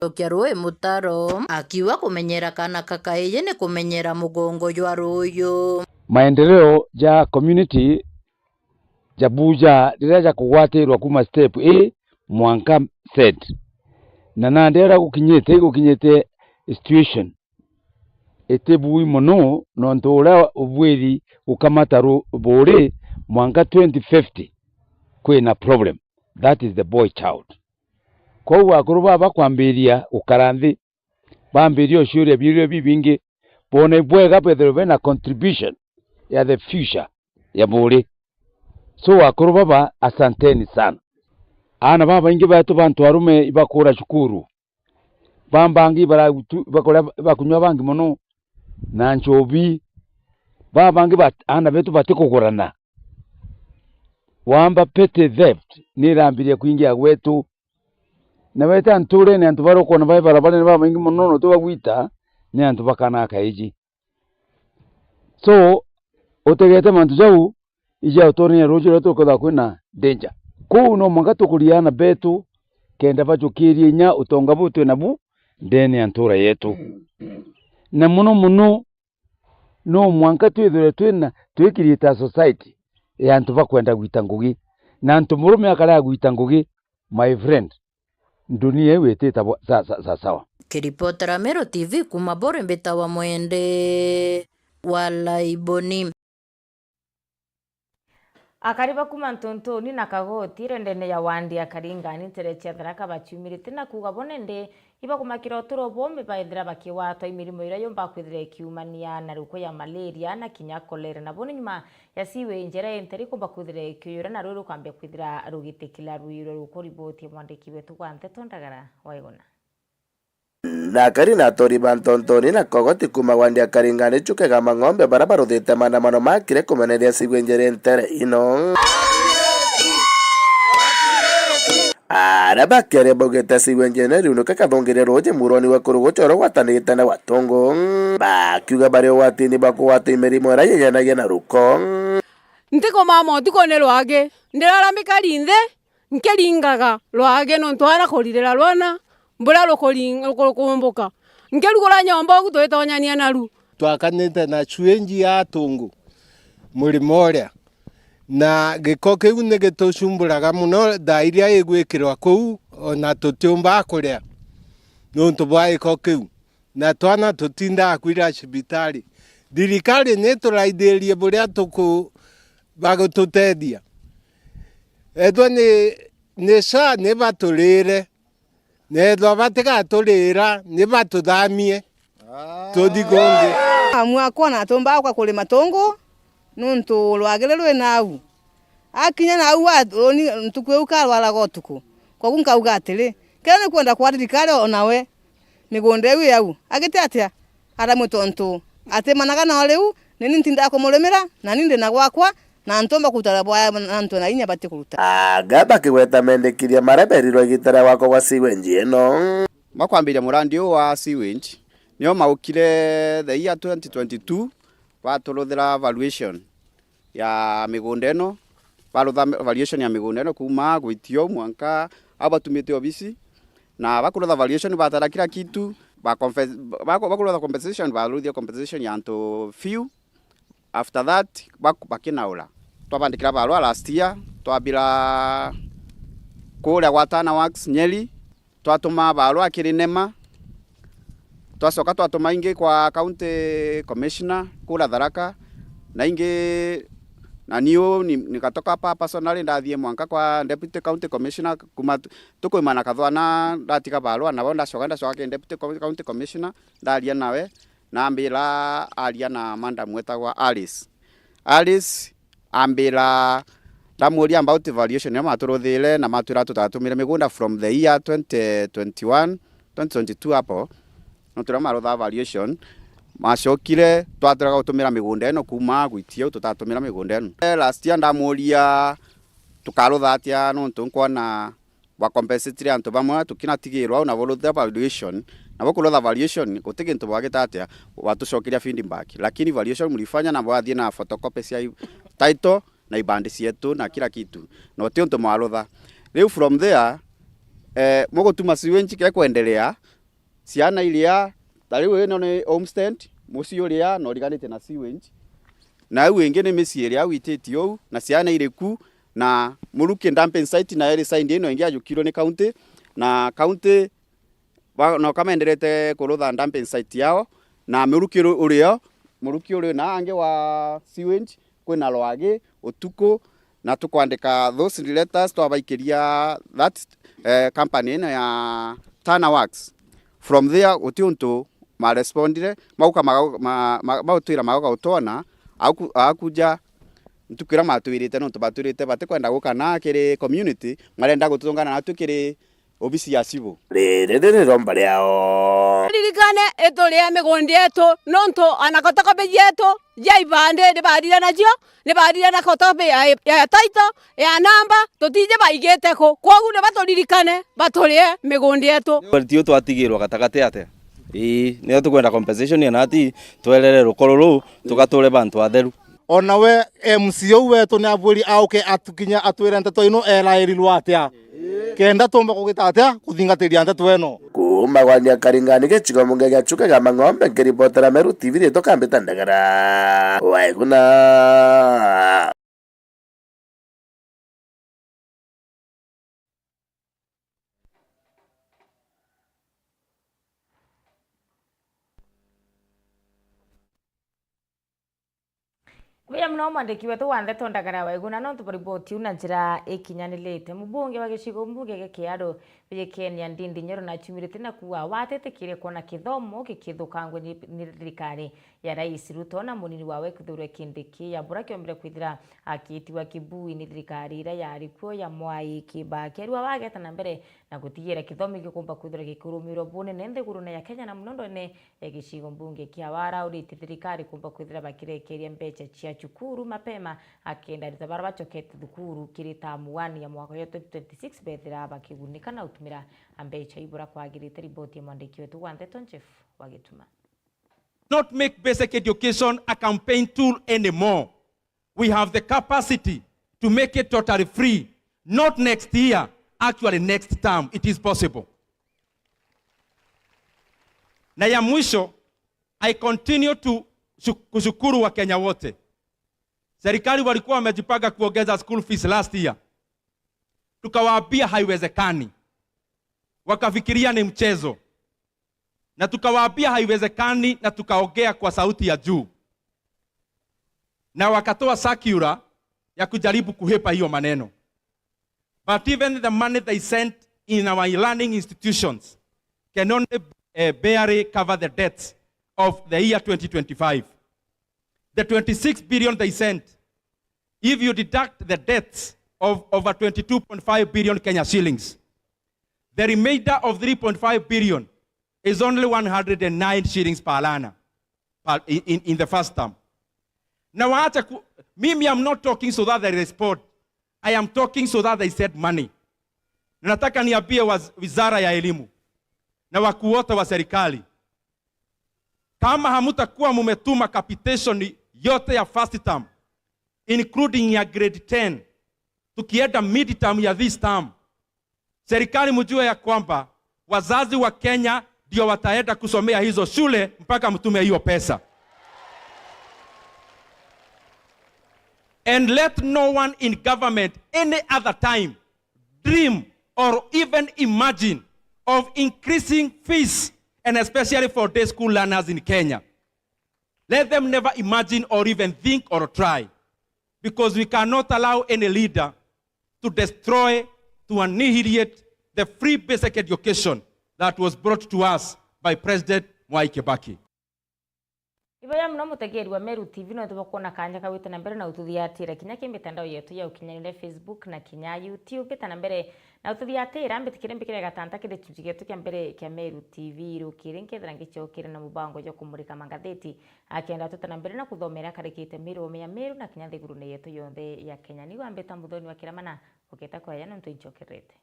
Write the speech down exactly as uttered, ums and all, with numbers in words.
Cokia rui mutaro, akiuga kumenyera kana ka kaiji ni kumenyera mugongo jwa ruyu. Maendeleo ja community ja Buja riria jakugwatirwa kuma step A mwanka Z. Na nandi uria gukinyite, igukinyite situation iti bui mono, nontu uria ubwiri gukamata ru-, buuri mwanka twenty fifty kwina problem. That is the boy child. Kwou akuru baba kwambiria gukara nthi, bambirie uciuria biuria bibingi, bone bwega bethirwe bena contribution ya the future ya buuri. So akuru baba, asanteni sana. Aana babaingi betu bantu arume ibakura cukuru, bambangi ibaragutu-, ibakuria, ibakunywa bangi mono na nchobi. Babangi bat-, aana betu batikugurana. Wamba petty theft nirambirie kwingia gwetu. Na weta nturene antu baria ukwona bai barabarene babaingi mono na utibagwita, ni antu bakana kaiji. So, utegete mantu jau, ija uturene ruuju ruria tukwithirwa kwina danger. Kuu no mwanka tukuria aana betu, kenda bajukirie inya utonga buu twi nabu ndene ya ntura yetu. Na mono mono, no mwanka twithirwe twina, twi create a society ya antu bakwenda gwita ngugi. Na antu murume akarega gwita ngugi, my friend, dunia iu itita bo-, sa-, sa-, sa-, sawa. Kiripotera Meru T V kuma Bore, mbitawa Mwende wa Laiboni. Akari ba kuma Ntuntuni na Kagoti irendene ya wandi ya Karingani ntere cia Tharaka baciumirite na kuuga bo nende ibakumakira uturo bome baethira bakigwatwa imirimo iria yumba kwithira ikiumania na ruko ya malaria na kinya kolera. Na bo ni nyuma ya sewage iria interi kumba kwithira ikiuyura na rui rukambia kwithira rugitikila rwiro rukuribotie mwandiki wetu wa nteto Ndagara Waiguna. Na akari na atori ba Ntontoni na Kogoti kuma wandi ya Karingani Chuka Igamba Ng'ombe baria baruthite maandamano makire kumeneria sewage injeri ntere ino. Aria bakiaria baugite sewage injeri riu nike kathungirie ruuji muroni wa kuru guchoro gwatanite na Watungu, bakiuga bari ugwatini bwa kugwata imirimo iria yenyanagia na ruko. Ntikumama utuku ni rwagi, ndiraramika ri nthi, nkiringaga rwagi nontu aana kuririra rwana buria rukuri-, rukuumbuka. Nkirugura nyomba ugu twitonyania naru. Twakanite na sewage ya Atungu, murimo uria, na giko kiu ni gitucumburaga mono thaa iria igwikirwa kuu, ona tutiumba kuria nontu bwa giko kiu. Na twana tutindaga kwira cibitari. Thirikari ni ituraithirie buria tuku-, bagututethia. Ethwa ni, ni SHA ni baturire. Na ethwa batigaturira, ni batuthamie. Tuthi kungi. Mwakwa na tumba akwa kuri Matungu, nuntu rwagire rwi nau. Akinya nau wa-, uni ntuku iu karwaraga utuku. Kogu nkauga atiri, kethira ni kwenda kwa thirikari o nawe, migunda iu i au, agite atia? Aramwe tontu atimanaga nao riu, ni ni ntindaga kumurimira, na ni ndi na gwakwa, na ntumba kuruta bwaya na antu na inya bati kuruta. Aga bakigweta mendekithia maria berirwe igita ria gwakwa gwa sewage ino. Bakwambiria murandi uyu wa sewage, nio maukire the year twenty twenty-two, baturuthira valuation ya migunda ino, barutha valuation ya migunda ino kuuma gwitia uu mwanka au batumite obisi, na bakurutha valuation batara kila kitu, ba confess-, ba-, bakurutha compensation, baruthia compensation ya antu few. After that, bak-, bakinaura. Twabandikira barua last year, twabira kuria gwa Tana Works Nyeri, twatuma barua kiri NEMA, twacoka twatuma ingi kwa County Commissioner kuria Tharaka, na ingi, na niu ni, nikatoka pa personally ndathie mwanka kwa Deputy County Commissioner, kuma tu-, tukuimana kathwana ndatiga barua nabo, ndacoka, ndacoka kiri Deputy Co-, County Commissioner, ndaria nawe, na ambira aria na madam wetagwa Alice. Alice ambira, ndamuria about valuation iria maturuthire na matwira tutatumire migunda from the year twenty twenty-one, twenty twenty-two hapo, no turia marutha valuation, macokire twatiraga gutumira migunda ino kuuma gwitia u tutatumira migunda ino. Eh, last year ndamuria tukarutha atia nontu nkwona bwa compensatire antu bamwe, tukinatigirwa au, nabo rutha valuation, nabo kurutha valuation, guti gintu bwagita atia, batucokeria feedback. Lakini valuation mlifanya na bwathie na photocopy cia i-, title na ibandi cietu na kila kitu. Na uti untu mwarutha. Riu from there, Eh, mugutuma sewage gekwendelea, ciana iria, ta riu ino ni homestead, mucii uria na uriganite na sewage, na au ingi ni micii iria wititie uu, na ciana iri ku, na Muruki dumping site nayo iri side ino ingi yajukirwe ni county, na county ba-, no kamenderete kurutha dumping site yao, na Muruki uri-, urio, Muruki uri na angi wa sewage, kwina rwagi, utuku, na tukwandika those letters twabaikiria that, eh, company ino ya Tana Works. From there, guti untu marespondire, mauka magau-, ma-, ma-, bautwira magauka gutwona, aku-, akuja ntuku iria matwirite, nontu batwirite batikwenda guka na kiri community, marenda gututungana natwi kiri obisi ya civil. Riri ni riromba riao. Ririkane iturie migundi yetu, nontu ana kotokobe yetu ja ibandi ni barire nacio, ni barire na kotokobe ya, ya title, ya namba, tutiji baigite ku. Kwogu ni baturirikane, baturie migundi yetu. Tio twatigirwa gatagati atia? Ii, nio tukwenda compensation ya nati, twerere rukoro ruu, tugature bantu atheru. Ona we M C A u wetu ni abwiri auke atukinya atwire nteto ino erairirwe atia, kenda tumba kugita atia kuthingatiria nteto ino. Kuuma gwa Nyakaringani gicigo mbunge gia Chuka gia Mang'ombe, nkiribotera Meru T V, ritwa Kambita Ndagara. Waiguna. Nkuya mono mwandiki wetu wa ndeto Ndagara Waiguna, nontu bwa riboti iu na njira ikinyanirite. Mubunge wa gicigo mbunge gia Kiharu, Biyikenia Ndindi Nyoro, naciumiritie na kuuga watitikiria kwona kithomo gikithukangua ni, ni thirikari ya Rais Ruto na munini wawe Kithure Kindiki, ya bura kiombire kwithira akiitigwa kibui ni thirikari iria yari kuo ya Mwai Kibaki. Arua wageta na mbere na gutigira kithomo gikumba kwithirwa gikirumirwa bunene nthigurune ya Kenya, na muno ndwene ya gicigo mbunge kia Wara, auritie thirikari kumba kwithira bakirekeria mbeca cia cukuru mapema, akenda arita bara bacokete thukuru kiri term one ya mwaka uyu twenty twenty-six bethira bakigunika na utumira mbeca ibura kwagirite. Riboti ya mwandiki wetu wa ndeto Jeff Wagituma. Not make basic education a campaign tool anymore. We have the capacity to make it totally free. Not next year, actually next term, it is possible. Na ya mwisho, I continue to shu-, kushukuru Wakenya wote. Serikali walikuwa wamejipanga kuongeza school fees last year. Tukawaambia haiwezekani. Wakafikiria ni mchezo. Na tukawaambia haiwezekani na tukaongea kwa sauti ya juu. Na wakatoa circular ya kujaribu kuhepa hiyo maneno. But even the money they sent in our learning institutions can only, eh, barely cover the debts of the year twenty twenty-five. The twenty-six billion they sent, if you deduct the debts of over twenty-two point five billion Kenya shillings, the remainder of three point five billion is only one hundred and nine shillings per learner per, in, in, in the first term. Na waache ku-, mimi, I'm not talking so that they respond. I am talking so that they send money. Na nataka niambie waz-, wizara ya elimu na wakuu wote wa serikali, kama hamutakuwa mumetuma capitation yote ya first term, including ya grade ten, tukienda mid term ya this term, serikali mjue ya kwamba wazazi wa Kenya ndio wataenda kusomea hizo shule mpaka mtume hiyo pesa. And let no one in government any other time dream or even imagine of increasing fees, and especially for day school learners in Kenya. Let them never imagine or even think or try, because we cannot allow any leader to destroy, to annihilate the free basic education that was brought to us by President Mwai Kibaki. Iboya mono mutegeri wa Meru T V, no tuba kuona kanya ka gwita na mbere na ututhiatira kinya ki mitandao yetu ya ukinyanire, Facebook na kinya YouTube. Mbita na mbere na ututhiatira, mbitikire mbikire gatanta kiri gicunji gietu kia mbere kia Meru T V rukiri, nkethira ngicokire na mubango jwa kumurika mangatheti, akenda tuta na mbere na kuthomera karikite Meru, ome ya Meru na kinya nthigurune yetu yonthe ya Kenya. Nigo ambita Muthoni wa Kiramana, uketa kwaya nontu incokerete.